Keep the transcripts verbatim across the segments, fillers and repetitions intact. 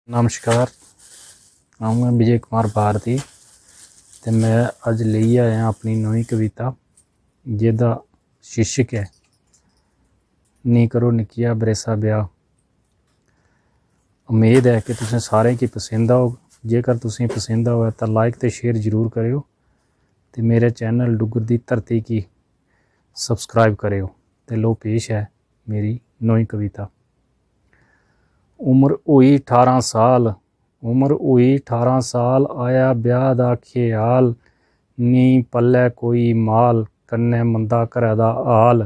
नमस्कार, अ'ऊं ऐ विजय कुमार भारती ते में अज्ज लेइयै आया अपनी नमीं कविता, जेह्दा शीर्षक ऐ "नी करो निक्किया बरेसा ब्याह।" उम्मीद ऐ कि तुसें सारें गी पसंद औग। जेकर तुसें पसंद आवै तां like ते share जरूर करेओ ते मेरे channel डुग्गर दी धरती गी subscribe करेओ। ते लो पेश ऐ मेरी नमीं कविता। उम्र होई ठारां साल, उम्र होई ठारां साल, आया ब्याह दा ख्याल, नी पल्लै कोई माल, कन्नै मंदा घरै दा हाल,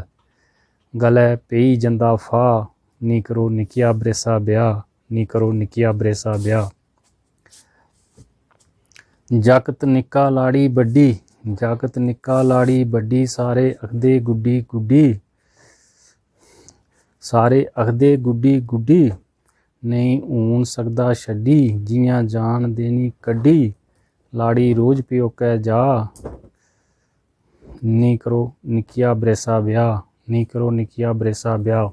गलै पेई जंदा फाह्, नी करो निक्किया बरेसा ब्याह, नी करो निक्किया बरेसा ब्याह। जागत निक्का लाड़ी बड्डी, जागत निक्का लाड़ी बड्डी, सारे आखदे गुड्डी गुड्डी, सारे आखदे गुड्डी गुड्डी, नेईं हून सकदा छड्डी, जि'यां जान देनी कड्ढी, लाड़ी रोज प्योकै जा, नी करो निक्किया बरेसा ब्याह, नी करो निक्किया बरेसा ब्याह।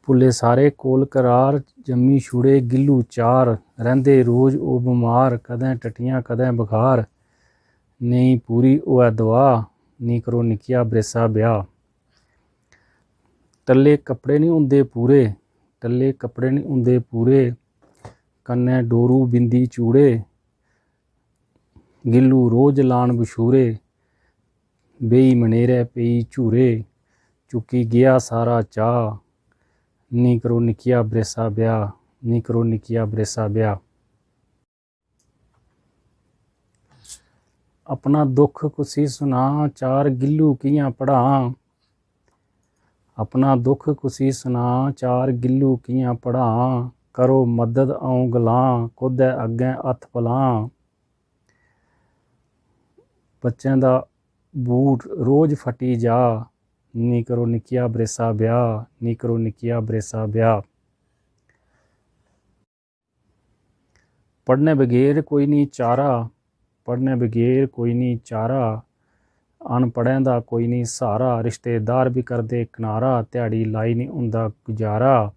भुल्ले सारे कोल करार, जम्मी छुड़े गिल्लू चार, रैंह्दे रोज ओह् बमार, कदें टट्टियां कदें बखार, नेईं पूरी होऐ दुआ, नी करो निक्किया बरेसा ब्याह। टल्ले कपड़े निं होंदे पूरे, टल्ले कपड़े निं होंदे पूरे, कन्नै डोरू बिंदी चूड़े, गिल्लू रोज लान बछूरे, बेही मनेरै पेई झूरे, चुक्की गेआ सारा चाऽ, नी करो निक्किया बरेसा ब्याह, नी करो निक्किया बरेसा ब्याह। अपना दुख कुसी सुनां, चार गिल्लू कि'यां पढ़ां, अपना दुख कुसी सुनां, चार गिल्लू कि'यां पढ़ां, करो मदद अ'ऊं गलां, कोह्दै अग्गें हत्थ पलां। बच्चें दा बूट रोज फटी जा, नी करो निक्किया बरेसा ब्याह, नी करो निक्किया बरेसा ब्याह। पढ़ने बगैर कोई निं चारा, पढ़ने बगैर कोई निं चारा, अनपढ़ें दा कोई निं स्हारा, रिश्तेदार बी करदे किनारा, ध्याड़ी लाई निं होंदा गुजारा,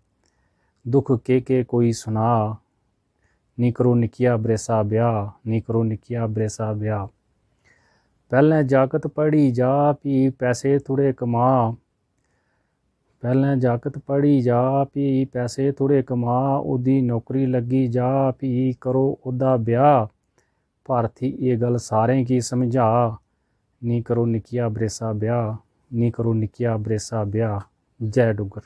दुख केह् केह् कोई सना, नी करो निक्किया बरेसा ब्याह, नी करो निक्किया बरेसा ब्याह। पैह्लें जागत पढ़ी जा, फ्ही पैसे थोह्ड़े कमा, पैह्लें जागत पढ़ी जा, फ्ही पैसे थोह्ड़े कमा, ओह्दी नौकरी लग्गी जा, फ्ही करो ओह्दा ब्याह। भारती एह् गल्ल सारें गी समझा, नी करो निक्किया बरेसा ब्याह, नी करो निक्किया बरेसा ब्याह। जै डुग्गर।